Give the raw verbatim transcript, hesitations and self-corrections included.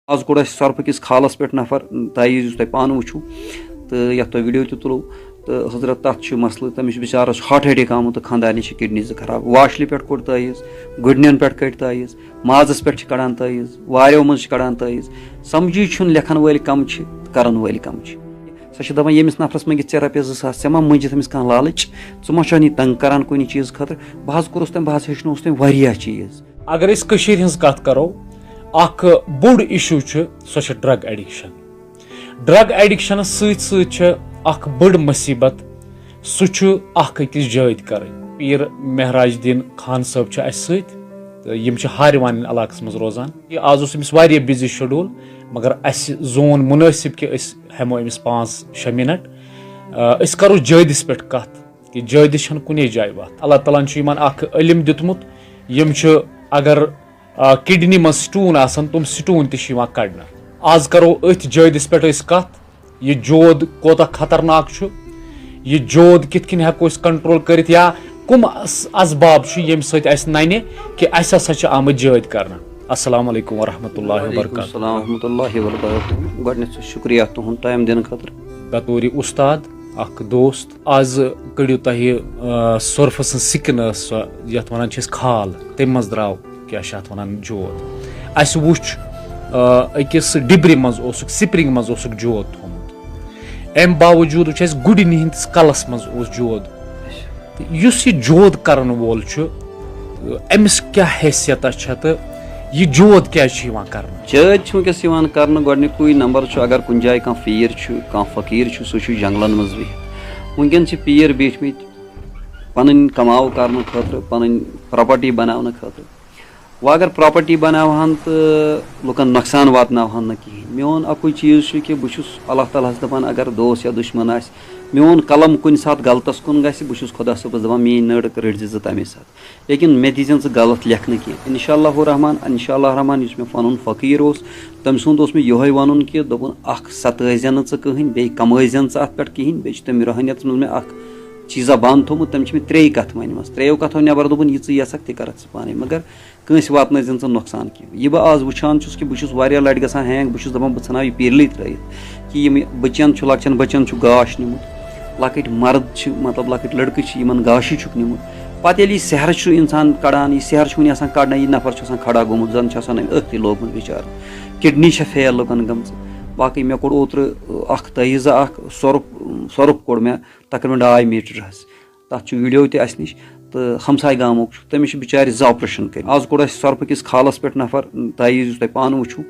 آز کوٚڑ اَسہِ سۄرفہٕ کِس کھالَس پٮ۪ٹھ نفر، تاییٖز یُس تۄہہِ پانہٕ وٕچھِو تہٕ یَتھ تۄہہِ ویٖڈیو تہِ تُلو۔ تہٕ حضرت، تَتھ چھُ مسلہٕ، تٔمِس چھُ بِچارَس ہارٹ اٹیک آمُت تہٕ خانٛدارنہِ چھِ کِڈنی زٕ خراب۔ واشلہِ پٮ۪ٹھ کوٚڑ تاییٖز، گُڈنٮ۪ن پٮ۪ٹھ کٔڑۍ تاییٖز، مازَس پٮ۪ٹھ چھِ کَڑان تاییٖز، واریو منٛز چھِ کَڑان تاییٖز۔ سَمجھی چھُنہٕ، لیکھَن وٲلۍ کَم چھِ تہٕ کَرَن وٲلۍ کَم چھِ۔ سۄ چھِ دَپان، ییٚمِس نفرَس مٔنٛگِتھ ژےٚ رۄپیَس زٕ ساس، ژےٚ ما مٔنٛزِتھ أمِس کانٛہہ لالٕچ؟ ژٕ ما چھُکھ یہِ تنٛگ کَران کُنہِ چیٖز خٲطرٕ؟ بہٕ حظ کوٚرُس تٔمۍ، بہٕ حظ ہیٚچھنووُس تٔمۍ واریاہ چیٖز۔ اگر أسۍ کٔشیٖرِ ہٕنٛز کَتھ کَرو، اَکھ بوٚڑ اِشوٗ چھُ، سۄ چھِ ڈرٛگ ایڈِکشَن۔ ڈرٛگ ایڈِکشَنَس سۭتۍ سۭتۍ چھِ اَکھ بٔڑ مُصیٖبت، سُہ چھُ اَکھ أکِس جٲدۍ کَرٕنۍ۔ پیٖر مہراج الدیٖن خان صٲب چھِ اَسہِ سۭتۍ، تہٕ یِم چھِ ہارِ وانی علاقَس منٛز روزان۔ یہِ آز اوس أمِس واریاہ بِزی شیڈوٗل، مگر اَسہِ زون مُنٲسِب کہِ أسۍ ہٮ۪مو أمِس پانٛژھ شےٚ مِنَٹ۔ آ، أسۍ کَرو جٲدِس پٮ۪ٹھ کَتھ۔ کہِ جٲدِس چھَنہٕ کُنے جایہِ وَتھ۔ اللہ تعالیٰ ہَن چھُ یِمَن اَکھ علم دیُتمُت، یِم چھِ، اگر، آ، کِڈنی منٛز سٹون آسَن، تِم سٹون تہِ چھِ یِوان کَڑنہٕ۔ آز کَرو أتھۍ جٲدِس پٮ۪ٹھ أسۍ کَتھ، یہِ جود کوتاہ خطرناک چھُ، یہِ جود کِتھ کٔنۍ ہٮ۪کو أسۍ کنٹرول کٔرِتھ، یا کُم اس-، اسباب چھِ، ییٚمہِ سۭتۍ اَسہِ نَنہِ کہِ اَسہِ ہسا چھِ آمٕتۍ جٲدۍ کَرنہٕ۔ السلام علیکم ورحمۃ اللہ وعلیکم وبرکاتہ۔ السلام ورحمۃ اللہ وبرکاتہ۔ گۄڈٕنٮ۪تھ چھُ شُکریہ تُہُنٛد ٹایم دِنہٕ خٲطرٕ۔ بطورِ اُستاد، اَکھ دوست، آز کٔڑِو تۄہہِ، آ، سۄرفہٕ سٕنٛز سِکِن ٲس سۄ، یَتھ وَنان چھِ أسۍ کھال، تَمہِ منٛز درٛاو، کیٛاہ چھِ اَتھ وَنان، جود۔ اَسہِ وُچھ، آ، أکِس ڈِبرِ منٛز اوسُکھ، سِپرِنٛگ منٛز اوسُکھ جود تھوٚومُت۔ اَمہِ باوجوٗد وُچھ اَسہِ گُڈنہِ ہٕنٛدِس کَلَس منٛز اوس جود۔ تہٕ یُس یہِ جود کَرَن وول چھُ، أمِس کیٛاہ حیثیتہ چھےٚ تہٕ یہِ جود کیٛازِ چھُ یِوان کَرنہٕ؟ جٲدۍ چھُ وٕنکیٚس یِوان کرنہٕ۔ گۄڈٕنیُکُے نمبر چھُ، اگر کُنہِ جایہِ کانٛہہ پیٖر چھُ، کانٛہہ فقیٖر چھُ، سُہ چھُ جنگلن منٛز بِہِتھ۔ وٕنکیٚن چھِ پیٖر بیٖٹھمٕتۍ پنٕنۍ کماو کرنہٕ خٲطرٕ، پنٕنۍ پراپرٹی بناونہٕ خٲطرٕ۔ وۄنۍ اگر پراپرٹی بناوہن تہٕ لُکن نۄقصان واتناوہن نہٕ کِہینۍ۔ میون اکُے چیٖز چھُ کہِ بہٕ چھُس اللہ تعالیٰ ہس دپان، اگر دوست یا دُشمن آسہِ، میون قلم کُنہِ ساتہٕ غلطس کُن گژھِ، بہٕ چھُس خۄدا صٲبس دپان، میٲنۍ نٔر رٔٹۍ زِ ژٕ تمے ساتہٕ۔ لیکن مےٚ دیٖزٮ۪ن ژٕ غلط لیکھنہٕ کینٛہہ۔ انشاء اللہ الرحمن، انشاء اللہ الرحمن، یُس مےٚ پنُن فقیٖر اوس، تٔمۍ سُنٛد اوس مےٚ یِہوٚے وَنُن کہِ دوٚپُن، اَکھ ستٲیزٮ۪ن نہٕ ژٕ کٕہٕنۍ، بیٚیہِ کمٲیزٮ۪ن ژٕ اَتھ پٮ۪ٹھ کِہیٖنۍ۔ بیٚیہِ چھِ تٔمۍ روحٲنیتَس منٛز مےٚ اَکھ چیٖزا بنٛد تھوٚمُت، تٔمۍ چھِ مےٚ ترٛیٚیہِ کَتھٕ ؤنۍمَژٕ۔ ترٛیٚیو کَتھو نٮ۪بر دوٚپُن، یہِ ژٕ یَژھکھ تہِ کَرَکھ ژٕ پانَے، مگر کٲنٛسہِ واتنٲیزٮ۪ن ژٕ نۄقصان کینٛہہ۔ یہِ بہٕ آز وٕچھان چھُس کہِ بہٕ چھُس واریاہ لَٹہِ گژھان ہینٛگ، بہٕ چھُس دَپان، بہٕ ژھٕنہٕ ہا یہِ پیٖرلٕے ترٛٲیِتھ، کہِ یِم بٔچِیَن چھُ، لۄکچَن بٔچَن چھُ گاش نیوٗمُت، لۄکٕٹۍ مرد چھِ، مطلب، لۄکٕٹۍ لٔڑکہٕ چھِ، یِمَن گاشٕے چھُکھ نیوٗمُت۔ پَتہٕ ییٚلہِ یہِ سحرَس چھُ اِنسان کَڑان، یہِ سحر چھُ وٕنہِ آسان کَڑنَے، یہِ نفر چھُ آسان کھڑا گوٚمُت، زَن چھُ آسان أمۍ أتھٕے لوگمُت بِچارٕ۔ کِڈنی چھےٚ فیل لُکَن گٔمژٕ۔ باقٕے مےٚ کوٚڑ اوترٕ، اَکھ تٲیٖزٕ اَکھ، سۄرُپھ، سۄرُپھ کوٚڑ مےٚ تقریٖباً ڈاے میٖٹر حظ۔ تَتھ چھُ ویٖڈیو تہِ اَسہِ نِش۔ تہٕ ہمساے گامُک چھُ، تٔمِس چھِ بِچارِ زٕ آپریشن کٔرۍ۔ آز کوٚڑ اَسہِ سۄرپہٕ کِس کھالَس پٮ۪ٹھ نفر، تاییٖز یُس تۄہہِ پانہٕ وٕچھِو۔